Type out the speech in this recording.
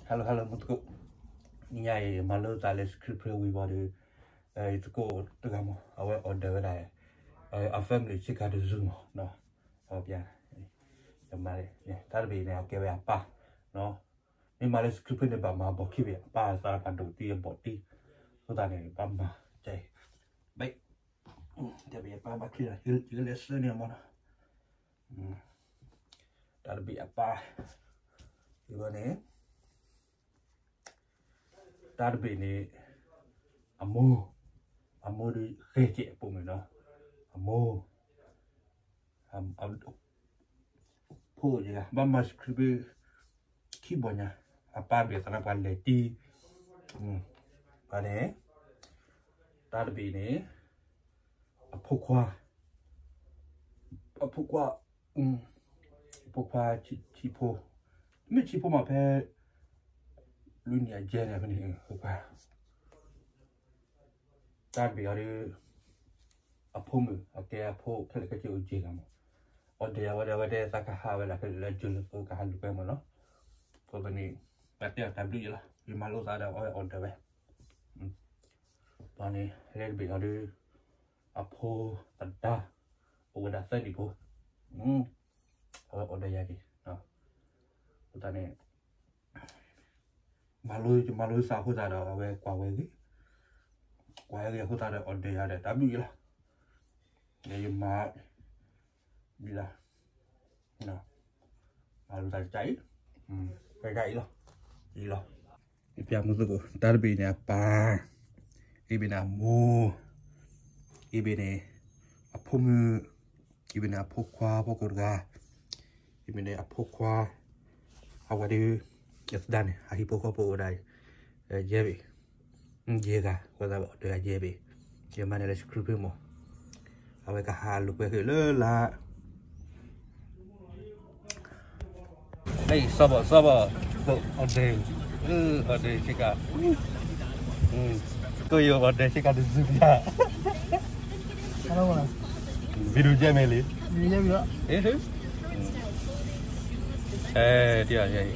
hello hello မုၢ်သကိး, နံၤညါအံၤ မၤလိသးလၢ script ဝံၤဘၣ်ဒီး ယသကိးတဂၤမး အဝဲ order ဝဲဒၣ် အ family ဆ့ကၤတစုမး, တၢ်တဘ့ၣ်န့ၣ် အကဲဝဲအပၢ်, မ့ၢ်မၤလၢ script န့ၣ် ဘၣ်မၤဘီၣ်ခံဘ့ၣ် အပၢ်သးပှၢ်ဒိၣ်တံၢ်အဘီၣ်တံၢ်, အဃိသတးန့ၣ် ဘၣ်မၤ ကဲ ဘၣ် တၢ်တဘ့ၣ်အပၢ်ဘၣ်ချံလီၤ ယကလဲၤဆှၢန့ၢ်အမးနီၤ, တၢ်တဘ့ၣ်အပၢ်, န့ၣ် တၢ်တဘ့ၣ်န့ၣ် အမိၢ်, အမိၢ်ဒီးဃဲကဲးအပိာ်မုၣ်နီၤ, အမိၢ်, ဖိယဂၤ ဘၣ်မၤ script ခံဘီညါ, အပၢ်တဘ့ၣ်သးပှၢ်လဲၤတံၢ်, ဘၣ်န့ၣ်, တၢ်တဘ့ၣ်န့ၣ် အဖိခွါ, အဖိခွါ, အဖိခွါဆံးဖိ, မ့ၢ်ဆံးဖိမးဖဲ လွံၢ်နံၣ်အယဲၢ်န့ၣ်ဖဲန့ၣ်, ဖိခွါ တၢ်တဘ့ၣ်အီၤဒီး အဖိမုၣ် အကဲအဖိခဲလၢာ်ခဲဆ့အိၣ်က့ၤဂၤမး, အီၤဒဲးအဝဲဒၣ်ဝဲတဲသးကဟးဝဲဒၣ်ခဲလၢာ်လၢ June လၢကဟးလူၤကွဲမးနီၤ, အဃိန့ၣ် တၢ်တဲအီၤတၢ်ဘျုးယလီၤ ယမၤလိသးဒီးအီၤဒဲးဝဲ, ဘၣ်န့ၣ် လၢတဘ့ၣ်အီၤဒီး အဖိသဒါ အိၣ်ဝဲဒၣ်သၢနံၣ်ဖိ, အဝဲအီၤဒဲးယၤက့ၤ, အဃိသတးန့ၣ် မၤလိ ယမၤလိသးအဃိသတးဒီး အဝဲကွၢ်ဝဲဂ့ၤ, ကွၢ်ဝဲဂ့ၤအဃိသတးဒီး အီၤဒဲးယၤဒီးတၢ်ဘျုးယလီၤ, ယမၤ ဘျုးလီၤ, မၤလိသးတကးအံၤ, တကးအံၤလီၤ, အံၤလီၤ, ယပျၢ်မုၢ်သကိး တၢ်တဘ့ၣ်န့ၣ်အပၢ်, အံၤဘ့ၣ်န့ၣ်အမိၢ်, အံၤဘ့ၣ်န့ၣ် အဖိမုၣ်, အံၤဘ့ၣ်န့ၣ်အဖိခွါဖိကိးတဂၤ, အံၤဘ့ၣ်န့ၣ်အဖိခွါ, အဝဲဒီး ယသဒါန့ၣ် အဟံၣ်ဖိဃီဖိအိၣ်ဒၣ် ယဲၢ်ဘ့ၣ်, ယဲၢ်ဂၤ ဝဲသးဘၣ်အီၤဒဲးယၤယဲၢ်ဘ့ၣ်, ယမၤန့ၢ်လၢ script မး, အဝဲကဟးလူၤကွဲဃ့ၢ်လၢလါ လၢအံၤ စီၤဘီၣ် စီၤဘီၣ် order, order ဆ့ကၤ, ကယိၤဘၣ်ဒဲးဆ့ကၤတစုပျၢ်, video ကဲမ့ၢ်လံ, အဲ, တံၢ်